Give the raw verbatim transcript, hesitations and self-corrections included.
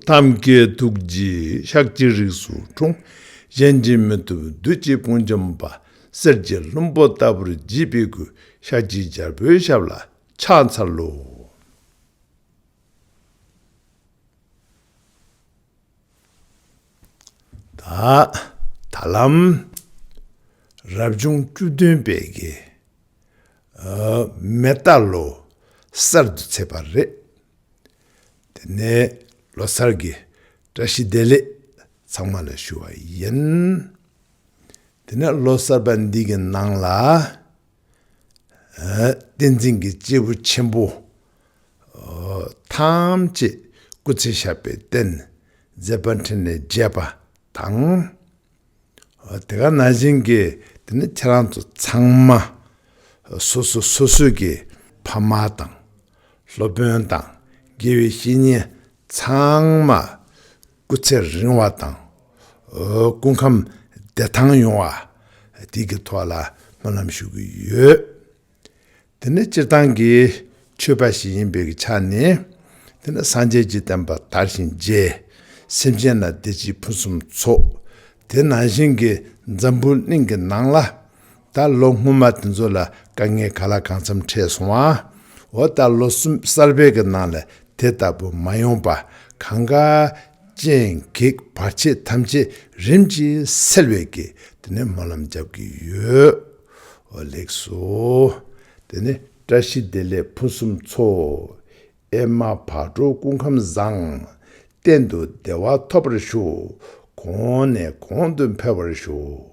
ཐབས་མཁས་ཐུགས་རྗེས་ཤཱཀྱའི་རིགས་སུ་འཁྲུངས། གཞན་གྱིས་མི་ཐུབ་བདུད་ཀྱི་དཔུང་འཇོམས་པ། གསེར་གྱི་ལྷུན་པོ་ལྟ་བུར་བརྗིད་པའི་སྐུ། ཤཱཀྱའི་རྒྱལ་པོའི་ཞབས་ལ་ཕྱག་འཚལ་ལོ། ད་ད་ལམ་རབ་བྱུང་བཅུ་བདུན་པའི་གི་ཨ་མེ་རྟ་ལོ་གསར་དུ་ཚེས་པ་རེད། དེ་ནས་ལོ་གསར་གྱི་བཀྲ་ཤིས་བདེ་ལེགས་ཚང་མ་ལ་ཞུ་བ་ཡིན། དེ་ནས་ལོ་གསར་པ་འདི་གི་ནང་ལ་ཨ་བསྟན་འཛིན་གྱི་སྐྱེས་བུ་ཆེན་པོ་ཨ་ཐམས་ཅད་སྐུ་ཚེ་ཞབས་པད་བརྟན། མཛད་པ་འཕྲིན་ལས་རྒྱས་པ་དང་། དེ་ག་ནང་བཞིན་གྱི་དེ་ནི་ཁྱེད་རང་ཚོ་ཚང་མ་སོ་སོ་སོ་སོའི་གི་ཕ་མ་དང་སློབ་དཔོན་དང་དགེ་བའི་བཤེས་གཉེན་ཚང་མ་སྐུ་ཚེ་རིང་བ་དང་སྐུ་ཁམས་བདེ་ཐང་ཡོང་བ་དེ་གི་ཐོག་ལ་སྨོན་ལམ་ཞུ་གི་ཡོད། དེ་ནི་སྤྱིར་བཏང་གི་མཆོད་པ་ཞིག་ཡིན་པའི་ཆ་ནས། དེ་ནི་སངས་རྒྱས་ཀྱི་བསྟན་པ་དར་ཞིང་རྒྱས། སེམས་ཅན་ལ་བདེ་སྐྱིད་ཕུན་སུམ་ཚོགས། དེ་ནང་བཞིན་གྱི་འཛམ་བུ་གླིང་གི་ནང་ལ་ད་ལོ་སྔོན་མ་དེ་ཚོ་ལ་དཀའ་ངལ་ག་ལ་གང་འཚམ་འཕྲད་སོང་བ། འོ་ད་ལོ་གསུམ་གསར་པའི་གི་ནང་ལ་དེ་ལྟ་བུ་མ་ཡོང་པ་གང་ག་སྤྱན་གེགས་བར་ཆད་ཐམས་ཅད་རིམ་གྱིས་སེལ་བའི་གི་དེ་ནི་སྨོན་ལམ་རྒྱབ་ཀྱི་ཡོད། འོ་ལེགས་སོ། དེ་ནི་བཀྲ་ཤིས་བདེ་ལེགས་ཕུན་སུམ་ཚོགས། ཨེ་མ་བག་དྲོ་སྐུ་ཁམས་བཟང་། གཏན་དུ་བདེ་བ་ཐོབ་པར་ཤོག། གོང་ནས་གོང་དུ་འཕེལ་བར་ཤོག།